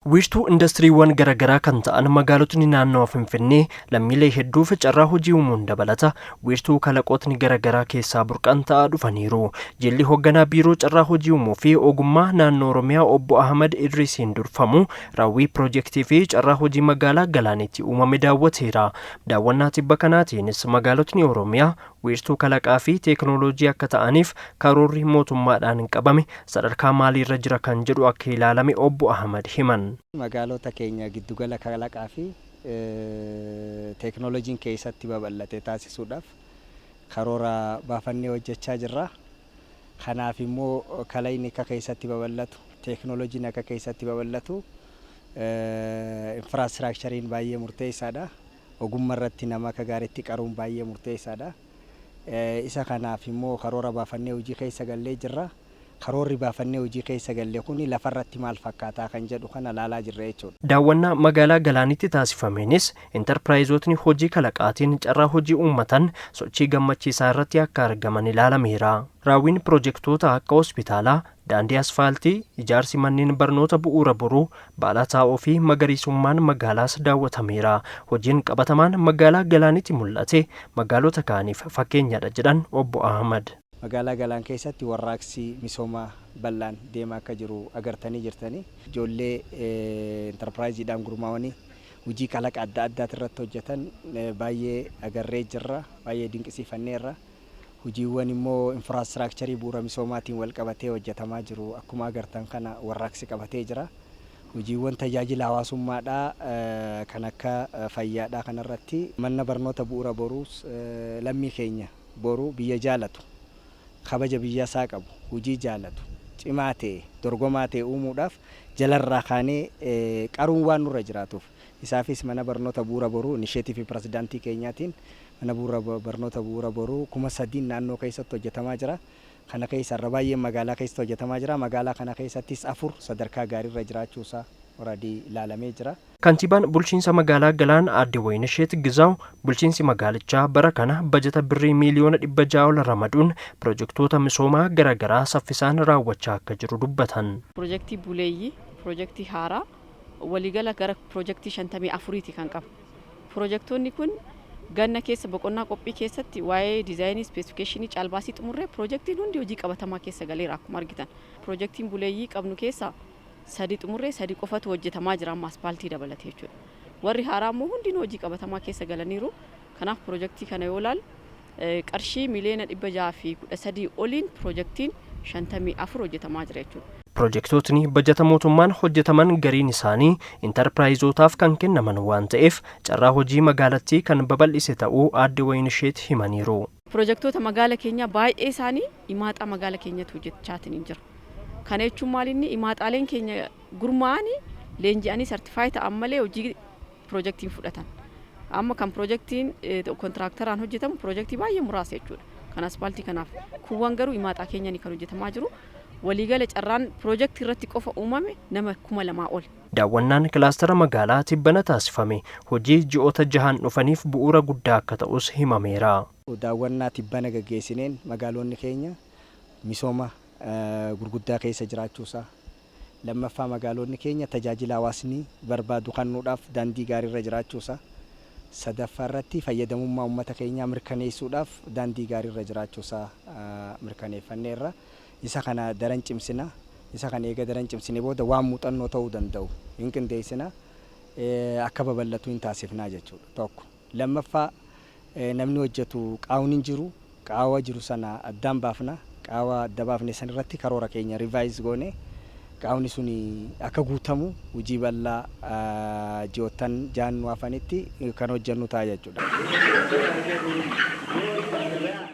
Wiirtuu indastiriiwwan garaagaraa kan ta'an magaalotni naannawa Finfinnee lammiilee hedduuf carraa hojii uumuun dabalata wiirtuu kalaqootni garaagaraa keessaa burqan ta'aa dhufaniiru. Jilli hoogganaa Biiroo Carraa Hojii Uumuu fi Ogummaa Naannoo Oromiyaa Obbo Ahmad Idrisiin durfamu raawwii piroojeektii fi carraa hojii magaalaa Galaanitti uumame daawwateera. Daawwannaa tibba kanaatiinis magaalotni Oromiyaa wiirtuu kalaqaa fi teeknooloojii akka ta'aniif karoorri mootummaadhaan qabame sadarkaa maaliirra jira kan jedhu akka ilaalame Obbo Ahmad himan. Magaalota keenya giddugala kalaqaa fi teeknooloojiin keessatti babal'ate taasisuudhaaf karoora baafannee hojjechaa jirra. Kanaaf immoo kalaqni akka keessatti babal'atu, teeknooloojiin akka keessatti babal'atu infraastiraakchariin baay'ee murteessaadha. Ogummaa irratti nama akka gaariitti qaruun baay'ee murteessaadha. Isa kanaaf immoo karoora baafannee hojii keessa gallee jirra. Karoorri baafannee hojii keessa galle kun lafarratti maal fakkaataa kan jedhu kana laalaa jirra jechuudha. Daawwannaa magaalaa Galaanitti taasifameenis intarpiraayizootni hojii kalaqaatiin carraa hojii uummatan sochii gammachiisaa irratti akka argaman ilaalameera. Raawwiin piroojeektoota akka hospitaalaa, daandii asfaaltii, ijaarsi manneen barnoota Bu'uura Boruu, baala taa'oo fi magariisummaan magaalaas daawwatameera. Hojiin qabatamaan magaalaa Galaanitti mul'ate magaalota kaaniif fakkeenyadha jedhan Obbo Ahmad. Magaalaa Galaan keessatti warraaqsi misoomaa bal'aan deemaa akka jiru agartanii jirtanii. Ijoollee intarpiraayiziidhaan gurmaa'anii hojii kalaqa adda addaati irratti hojjetan baay'ee agarree jirra. Baay'ee dinqisiifanneerra. Hojiiwwan immoo infraastiraakcharii bu'uura misoomaatiin wal qabatee hojjetamaa jiru akkuma agartan kana warraaqsi qabatee jira. Hojiiwwan tajaajila hawaasummaadhaa kan akka fayyaadhaa kanarratti mana barnoota Bu'uura Boruus lammii keenya boru biyya jaalatu, kabaja biyya isaa qabu, hojii jaalatu, cimaa ta'e, dorgomaa ta'e uumuudhaaf jalarraa kaanee qaruun waan nurra jiraatuuf isaafis mana barnoota Bu'uura Boruu inisheetiivii pirezidaantii keenyaatiin mana barnoota Bu'uura Boruu 3000 naannoo keessatti hojjetamaa jira. Kana keessa irra baay'een magaalaa keessatti hojjetamaa jira. Magaalaa kana keessattis afur sadarkaa gaariirra jiraachuusaa already ilaalamee jira. Kantiibaan bulchiinsa magaalaa Galaan Aadde Wayinasheet Gizaaw bulchiinsi magaalichaa bara kana bajata birrii miiliyoona 600 ol ramaduun pirojektoota misoomaa garaagaraa saffisaan raawwachaa akka jiru dubbatan. Pirojektii buleeyyii, pirojektii haaraa, waliigala gara pirojektii 54ti kan qabu. Pirojektoonni kun ganna keessa boqonnaa qophii keessatti waa'ee diizaayinii, ispeesifikeeshinii, caalbaasii xumurree pirojektiin hundi hojii qabatamaa keessa galeera akkuma argitan. Pirojektiin buleeyyii qabnu keessaa sadi xumurree sadi qofatu hojjetamaa jira amma aspaaltii dabalatee jechuudha. Warri haaraa immoo hundinuu hojii qabatamaa keessa galaniiru. Kanaaf pirojektii kana yoo ilaalu qarshii miiliyoona 613 oliin pirojektiin 54 hojjetamaa jira jechuudha. Pirojektootni bajata mootummaan hojjetaman gariin isaanii intarpiraayizootaaf kan kennaman waan ta'eef carraa hojii magaalattii kan babal'ise ta'uu Aadde Wayinasheet himaniiru. Pirojektoota magaala keenyaa baay'ee isaanii imaaxaa magaala keenyatti hojjechaatiin jira. Kana jechuun maal, inni imaaxaaleen keenya gurmaa'anii leenji'anii certify ta'an malee hojii pirojektiin fudhatan. Amma kan pirojektiin kontiraaktaraan hojjetamu pirojektii baay'ee muraasa jechuudha. Kan aspaaltii kanaaf kuuwwan garuu imaaxaa keenyanii kan hojjetamaa jiru. Waliigala carraan pirojektii irratti qofa uumame nama 2000 ol. Daawwannaan kilaastara magaalaa tibbana taasifame hojii ji'oota jahan dhufaniif bu'uura guddaa akka ta'us himameera. Daawwannaa tibbana gaggeessineen magaalonni keenya misooma gurguddaa keessa jiraachuusaa, lammaffaa magaalonni keenya tajaajila hawaasni barbaadu kennuudhaaf daandii gaariirra jiraachuusaa, sadaffaa irratti fayyadamummaa uummata keenyaa mirkaneessuudhaaf daandii gaariirra jiraachuusaa mirkaneeffanneerra. Isa kana daran cimsina. Isa kana eega daran cimsine booda waan muuxannoo ta'uu danda'u hin qindeessina, akka babal'atu hin taasifnaa jechuudha tokko. Lammaffaa, namni hojjetu qaawni hin jiru, qaawa jiru sana addaan baafna. Qaawa adda baafne san irratti karoora keenya revise goone qaawni sun akka guutamu hojii bal'aa ji'oottan jahan nu hafanitti kan hojjennu ta'a jechuudha.